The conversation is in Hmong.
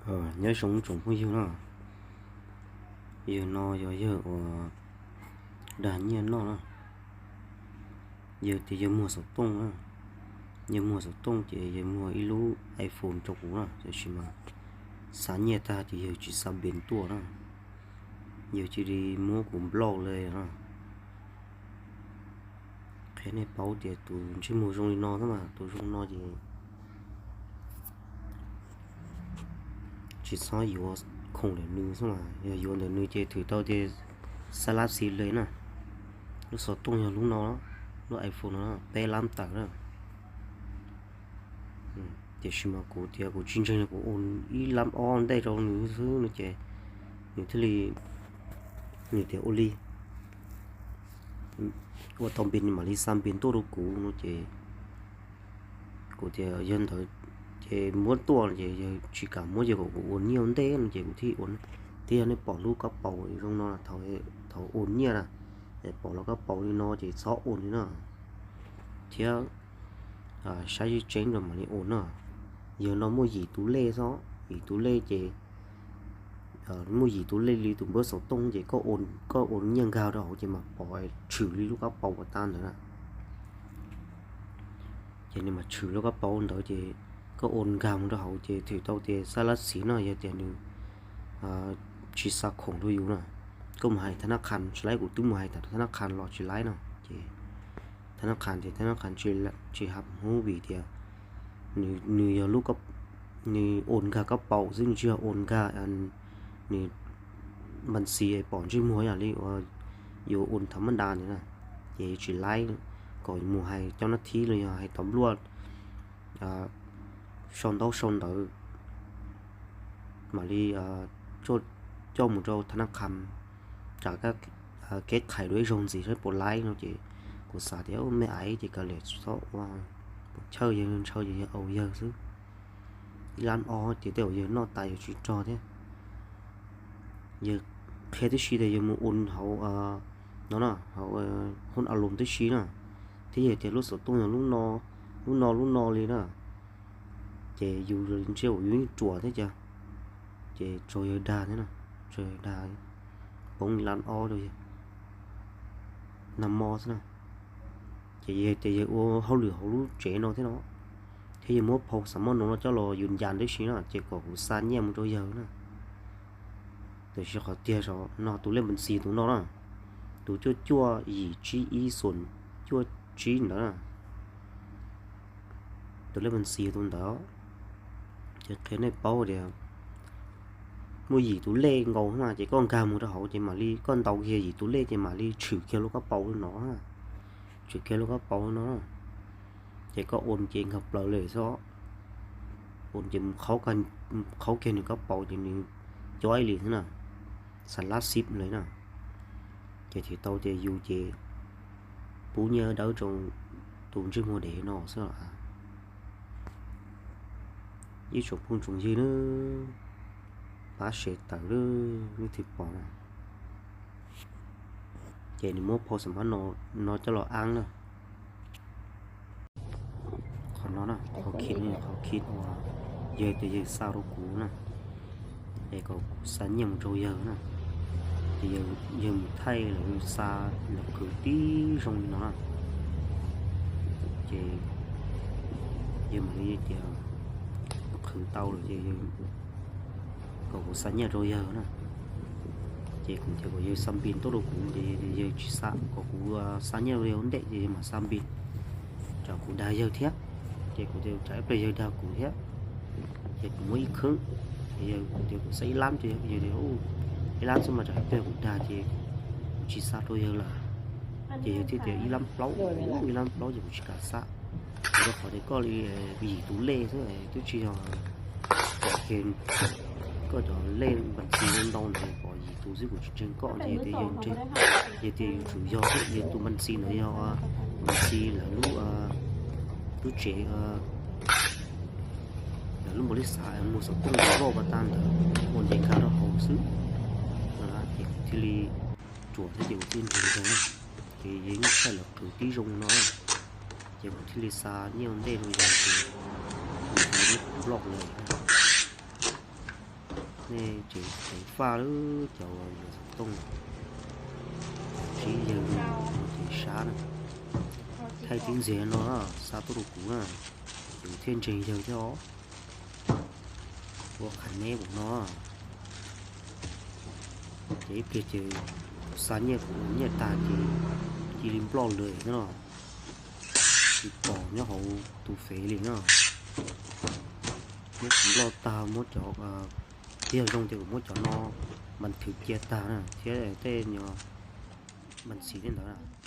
Nyob zoo tsoom phooj ywg na, yawg no yog yawg uas dag nyiaj noj na. Yawg tias yawg muag xov tooj na, yawg muag xov tooj ces yawg muag ib lub iPhone rau kuv na, tiam sis mas xa nyiaj tag ces yawg tsis xa npe tuaj na, yawg cia li muab kuv block li na. Qhia nej paub tias tus ntsej muag zoo li no xwb mas, tus zoo no ces tsis txhob yuav khoom ntawm nws xwb mas, yog yuav ntawm nws ces thwm tau tias xa lab xis li na. Lub xov tooj yog lub no, lub iPhone no peb lab tawm na. Tiam sis mas kuv tias kuv tsis ntseeg li, kuv ua ib lab ob ntej rau nws xwb no ces nws thiaj li, nws tias ua li, ua tau npe mam li xa npe tuaj rau kuv no ces kuv tias yog ntawd ces muab tuaj ces yawg tsis kam muab ces kom kuv ua nyiaj ua ntej no ces kuv thiaj ua. Thiab yog nej pom lub kab paus zoo no, thaum ua nyiaj na, pom lub kab paus li no ces txhob ua li na, thiab saib tseeb tseeb rau mam li ua na. Yawg no muaj yim tus lej xwb, yim tus lej ces muaj yim tus lej li tus npawb xov tooj ces koj ua nyiaj nkag rau hauv ces mam pom tshwm li lub kab paus uas tag ntawd na. Ces nws mam tshwm lub kab paus ntawd ces koj ua nkag mus rau hauv ces thwm tau tias xa lab xis no, yog tias nws tsis xa khoom rau yus na, koj mus hais thab nab qhas tsis laib, kuv twb mus hais thab nab qhas los tsis laib no ces thab nab qhas tias thab nab qhas tsis hab hnub vim tias nws yog lub, nws ua nkag kab paus xwb, nws tsis yog ua nkag nws npas xis pom ntsej muag yam li uas yus ua thaum mab da ntawd na. Ces tsis laib, kom mus hais cov nab thib los yog hais tau npluaj sau ntaub sau ntawv mam li coj mus rau thab nab qhas, tsam kev qhais dua ib zaug ntxiv saib puas laib no ces kuv xav tias me aiv ces kav liam tsis txhob ua, chawj yawg ntshaw ces yawg au yawg xwb. Ib lab ob ces tej zaum yawg noj tas yawg tsis rog thiab. Yawg qhia tib si tias yawg mus ua hauv no na, hauv hoob a loos tib si na, thiab yawg tias lub xov tooj yog lub no, lub no lub no li na. Ces yus ntshe uas yus yeej ruam thiab cas, ces tsuas yawg dag thiab na, tsuas yawg dag poob ib lab ob rau yawg nag mo xwb na. Ces yawg tias yawg ua hauj lwm hauv lub tsev no thiab no, thiab yawg muab phau xam maj no no coj los yus ncas tib si na ces kom kuv xa nyiaj mus rau yawg na. Tiam sis qhov tiag zov no tus lej npas xis tus no na, tus cuaj cuaj yim tsib ib xoom cuaj tsib ntawd na. Tus lej npas xis tus ntawd, ces qhia nej paub tias muaj yim tus lej nkaus na, ces koj nkag mus rau hauv ces mam li koj ntaus kiag yim tus lej ces mam li tshwm kiag lub kab paus li no, tshwm kiag lub kab paus li no. Ces koj ua ces nkag plaws li xwb, ua ces mus qhaub kiag nws kab paus ces nws cob li xwb na, xa lab xib li na. Ces thwm tau tias yus ces pub nyiaj dawb rau tus ntsej muag dev no xwb los. Ib tsoom phooj tsoom ywg na, pab share tawm lawm nej thiaj pom na. Ces nws muab phau xam maj no coj los aab na. Qhov no na, qhov khib, qhov khib uas yawg tias yawg xa rau kuv na, es kom kuv xa nyiaj mus rau yawg na. Ces yawg mus thaij lawv xa lawv qhwv tib zoo li no na. Ces yawg mam li tias qhwv tau lawm ces yawg kom kuv xa nyiaj rau yawg na. Ces kuv tias kom yawg xa npis tuaj rau kuv, ces yawg tsis xa, kom kuv xa nyiaj rau yawg ua ntej ces yawg mam xa npis, tsam kuv dag yawg thiab. Ces kuv tias tsam ib pliag yawg dag kuv thiab, ces kuv muab ib kheeb, ces yawg kuv tias kuv xa ib lab rau yawg, yawg tias ib lab xwb mas tsam ib pliag kuv dag ces kuv tsis xa rau yawg lawm. Ces yawg thiaj tias ib lab plaub, ib lab plaub ces kuv tsis kam xa. Rau qhov tias koj li yim tus lej xwb twb tsis yog, pom kiag koj cov lej npas xis ntau ntau ntawd pom yim tus xwb kuv tsis ntseeg koj ces yawg tias yawg ntseeg, yawg tias yus tsum yog xwb, yawg tus npas xis ntawd yog npas xis lawv lub, lub tsev, lawv lub npaum li xav muag xov tooj loj pas tag ntawd ua ntes nkag rau hauv xwb. Ces kuv thiaj li ruam thiab ces kuv thiaj ntseeg yawg na. Ces yawg yeej thaij lawv qhwv tib zoo no na, ces kuv thiaj li xa nyiaj ua ntej rau yawg ces nws thiaj li muab kuv block lawm. Nej tseem ceev faj lawm cov uas yuav xov tooj, tsib yawg no ces sab na. Thaij tib ntxiag no, xa tuaj rau kuv na, ces kuv thiaj ntseeg yawg thiab os. Ua qhav neb ua no, ces ib pliag ces kuv xa nyiaj, kuv ua nyiaj tag ces cia li nploj lawm no. Tsis pom nyob hauv tus fev li no. Muab kuv nploj tag, muab cov tiag zoo ces kuv muab cov no npas thwv cia tag na, thiab tej npas xis tej ntawd.